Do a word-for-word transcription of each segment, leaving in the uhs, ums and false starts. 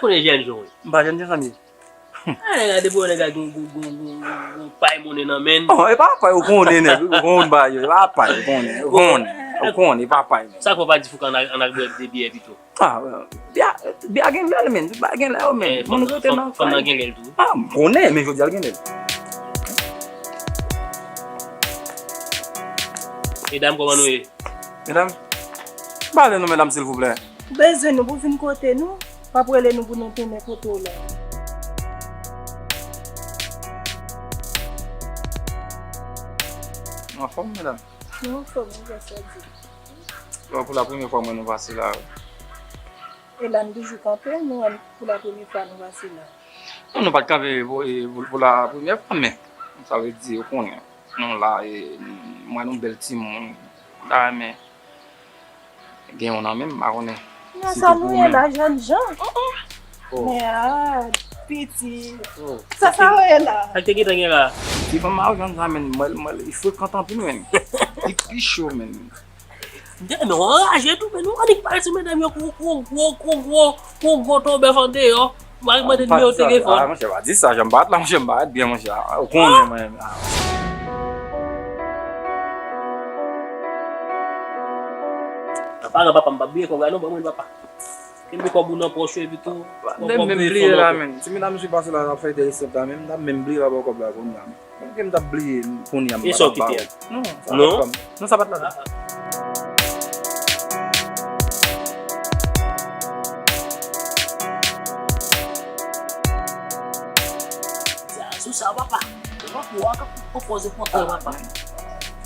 Konnen jèn jan w ye. M pa jèn jan sa m ye. Ah, nèg la depi wè nèg la gen yon pay monnen nan men l. Oh, e pa pay, ou konnen nèg, ou konnen bagay yo, e pa pay, ou konnen, ou konnen, ou konnen, e pa pay. Sa fè w pa di Fouka ann al bwè de byè pito? Ah, bya, bya gen lè l men, bya gen lè l men. Moun kote nan fanm nan gen lè l tou. Ah, m konnen, men jodi a l gen lè l. Medam, kòman nou ye? Medam, pale nou medam silvouplè. Ou bezwen nou pou vin kote nou? W ap rele nou pou nou tounen kote w la. Nou anfòm medam? Nou anfòm, wi, grasa Dye. Bon, pou la premyè fwa mwen nou pase la wi. E la n toujou kanpe, nou wè pou la premyè fwa nou pase la. Non, nou pa t kanpe pou, pou, pou la premyè fwa, men sa vle di, ou konnen, nou la, e, m wè nou bèl timoun, m ta renmen gen youn nan men m, m pa konnen. Nan sa nou ye la, jèn jan. Men a, piti. Sa sa w ye la? Sa k te gentan gen la? Ti fanm mawon sa, men, mwen, mwen, li frekan anpil, men. Li pi cho, men. M te renmen w anraje tou, men nou annik parèt sou medam yo kou gwo, kou gwo, kou gwo, kou gwo tonbèf andeyò. M al mande nimewo telefòn. Ah, monchè, pa di sa, jan m parèt la, monchè, m parèt byen, monchè. Ou konnen mwen. Nan paran papa m p ap bliye kòb la non, ban mwen l papa. Kenbe kòb ou nan pòch ou epi tou. M te menm bliye la menm. Ti medam sou pase la ap fè entèresan la menm, m ta menm bliye pa ba w kòb la kounye a. Menm ke m t ap bliye kounye a m pa t ap ba w. Non, sa pa t la. Non, sa pa t la. Sou sa papa. Ou a ka pwopoze kontrè papa.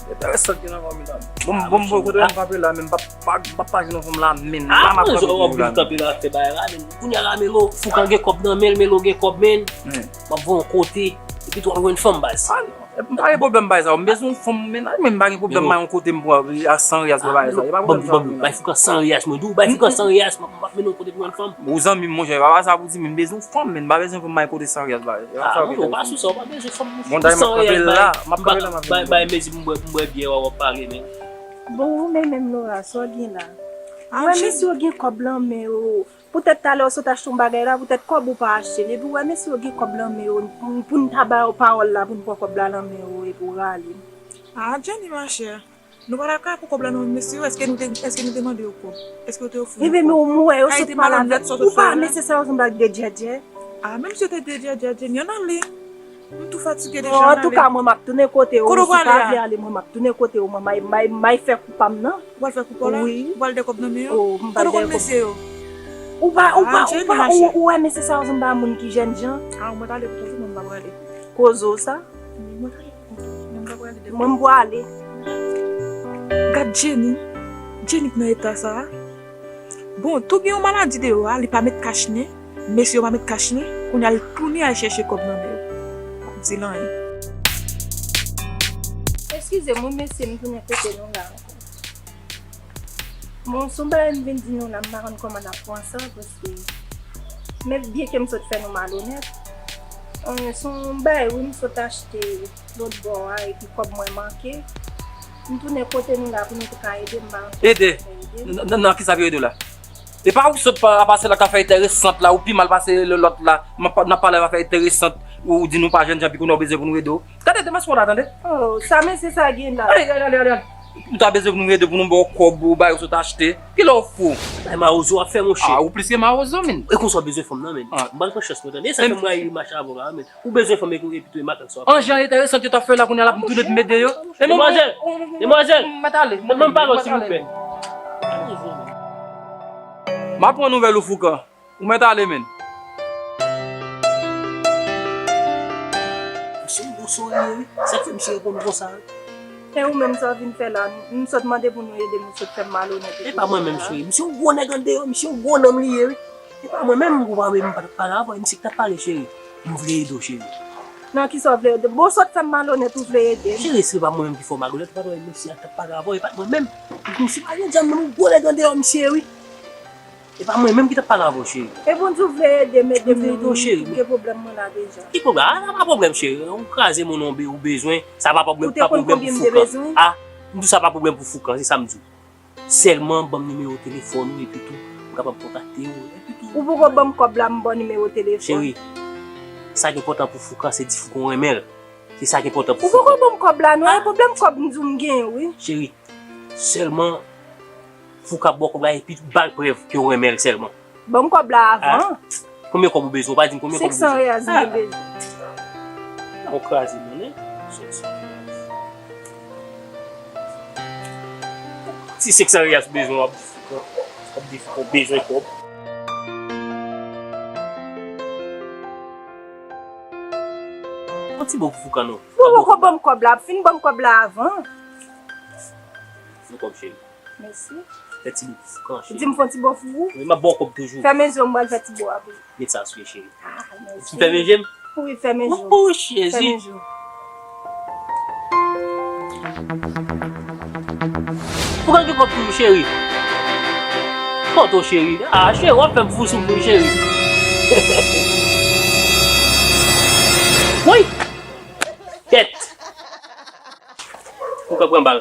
Enteresan ki nan kòm medam. Bon, bon, bon, kote m kanpe la menm, m p ap, m p ap pa jwenn yon fanm la menm. Ah, m ap kanpe pou ou la menm. Kanpe la fè bagay la menm. Kounye a la Melo, Foukan gen kòb nan men l, Melo gen kòb men l. M ap voye yon kote, epi tou w ap jwenn fanm baz. Ah non, m pa gen pwoblèm bagay sa yo. M bezwen yon fanm mennaj, men m pa gen pwoblèm bay yon kote m pran a san riyal pou bagay sa yo. E pa pwoblèm sa yo. Bay Foukan san riyal, mwen di w, bay Foukan san riyal, m ap, m ap mennen w kote pou jwenn fanm. Ou zanmi m, monchè, e pa sa pou di, men m bezwen yon fanm, men m pa bezwen fanm bay kote san riyal bagay. Ah, ou pa sou sa, ou pa bezwen fanm. Bon, dayè m ap kanpe la, m ap kanpe la, m ap vini. Bay, bay, mezi pou m bwè, pou m bwè byè, w ap pale, men. Bon, ou menm menm, Laura, sa w gen la? Ou wè mesye yo gen kòb lan men yo. Poutèt talè w sot achte yon bagay la, poutèt kòb ou pa achte l. Epi w wè mesye yo gen kòb lan men yo, pou, pou n ta ba yo pawòl la, pou n pran kòb la lan men yo, epi w rale. Ah, Jenny, machè. Nou pa ta ka pran kòb la nan men mesye yo, èske nou te, èske nou te mande yo kòb? Èske yo te ofri nou kòb? Ebyen, men w wè yo sot pale avèk ou pa mesye sa yo sanble ak de djèdjè. Ah, menm si yo te de djèdjè, Jenny, ann ale. M tou fatige deja, ann ale. Antouka, mwen m ap tounen kote w. Kote w prale a? Si w pa vle ale, mwen m ap tounen kote w, mwen m ay, m ay, m ay fè kou pa m nan. Ou pral fè kou pa w la? Wi. Ou pral de kòb nan men yo? Wi, m pral de kòb. Kote w konn mesye yo? Ou pa, ou pa, ou pa, ou wè mesye sa yo sanble a moun ki jèn jan? Ah, mwen t ale pou konfime, mwen m pa prale. Koze w sa? Mwen t ale. Mwen m pral ale. Gad Jenny. Jenny k nan eta sa a. Bon, tou gen yon maladi deyò a, li pa met kachnen. Mesye yo pa met kachnen. Kounye a l tounen al chèche kòb nan men yo. Di l anyen. Eskize m wi mesye, m tounen kote nou la ankò. Bon, se yon bagay m vin di nou la, m pa konn kòman n ap pran sa, paske men byenke m sot fè nou malonèt, eh, se yon bagay wi m sot achte lòt bò a, epi kòb mwen manke. M tounen kote nou la pou nou te ka ede m, m pa konn kòman m fè ede m. Ede? Nan, nan, nan kisa pou yo ede w la? E pa ou sot pa, pase la k ap fè enteresant la, ou pi mal pase lòt la, n ap pale afè enteresant, ou di nou pa jèn jan, epi kounye a ou bezwen pou nou ede w. Gade demas pa w la, tande. Oh, sa mesye sa gen la? Ale, ale, ale, ale, ale. Ou ta bezwen pou nou ede pou nou ba w kòb, ou bay ou sot achte. Kilè w fou? Ay, mawozo w ap fè, monchè. Ah, ou plis ke mawozo, menn. E konsa w bezwen fanm nan, menn. Ah. M pral pran chans mwen, tande. E sa fè m rayi mache avè w la, menn. Ou bezwen fanm, epi tou e matant sa w ap fè. An jan enteresan ke w t ap fè la, kounye a l ap tounen pou m ede yo. E mwen, demwazèl, demwazèl. Mèt ale, mèt ale, silvouplè. M ap pran nouvèl ou, Foukan. Ou mèt ale, menn. Misye yon gwo sorye, wi. Sa k fè misye reponn konsa, wi. E ou menm, sa w vin fè la? M sot mande pou nou ede m, ou sot fè m malonèt. E pa mwen menm, cheri. Misye yon gwo nèg andeyò, misye yon gwo nonm li ye, wi. E pa mwen menm, ou pa wè m pa t ap pale avè w, e misye k t ap pale, cheri. M vle ede w, cheri. Nan kisa w vle ede m? Bon, w sot fè m malonèt, ou vle ede m? Cheri, si se pa mwen menm ki fè w malonèt, ou pa t wè mesye a t ap pale avè w, e pa t mwen menm. Misye pa jèn jan menm, yon gwo nèg andeyò misye ye, wi. E pa mwen menm ki t ap pale avè w, cheri. E Bondye w vle ede m, ede m, non, m gen pwoblèm mwen la deja. Ki pwoblèm? A, sa pa pwoblèm, cheri. Ou kraze moun ou be-, ou bezwen, sa pa pwoblèm, pa pwoblèm pou Foukan. A, m di w sa pa pwoblèm pou Foukan, se sa m di w. Sèlman ban m nimewo telefòn ou, epi tou, kapab kontakte w. Epi tou, ou poko ban m kòb la, m ba w nimewo telefòn. Cheri, sa ki enpòtan pou Fouka, se di Fouka w renmen l. Se sa ki enpòtan pou Fouka. Ou poko ban m kòb la, non, e pwoblèm kòb m di w m genyen, wi. Cheri, sèlman Fouka ba w kòb la epi ba l prèv ke w renmen l sèlman. Ban m kòb la avan. Konbyen kòb ou bezwen? Ou pa di m konbyen kòb ou bezwen. Senk san reyal mwen bezwen. Ou kraze mwen, nen. Senk san reyal. Si senk san reyal ou bezwen, w ap di Fouka. W ap di Fouka ou bezwen kòb. Yon ti bo pou Fouka non. Ou poko ban m kòb la, fin ban m kòb la avan. Yon kòb, cheri. Mèsi. Fè ti bo pou Fouka, cheri. Di m fè ti bo pou ou. Wi, m ap ba w kòb toujou. Fèmen je w, m pral fè ti bo a pou ou. Met sa sou, cheri. Ah, mèsi. Ou fèmen je m? Wi, fèmen je w. Oh, Jezi. Fèmen je w. Fouka gen kòb toujou, cheri. Kote w, cheri? Ah, cheri, w ap fè m fou sou m, wi, cheri. Woy! Kèt! Fouka pran bal.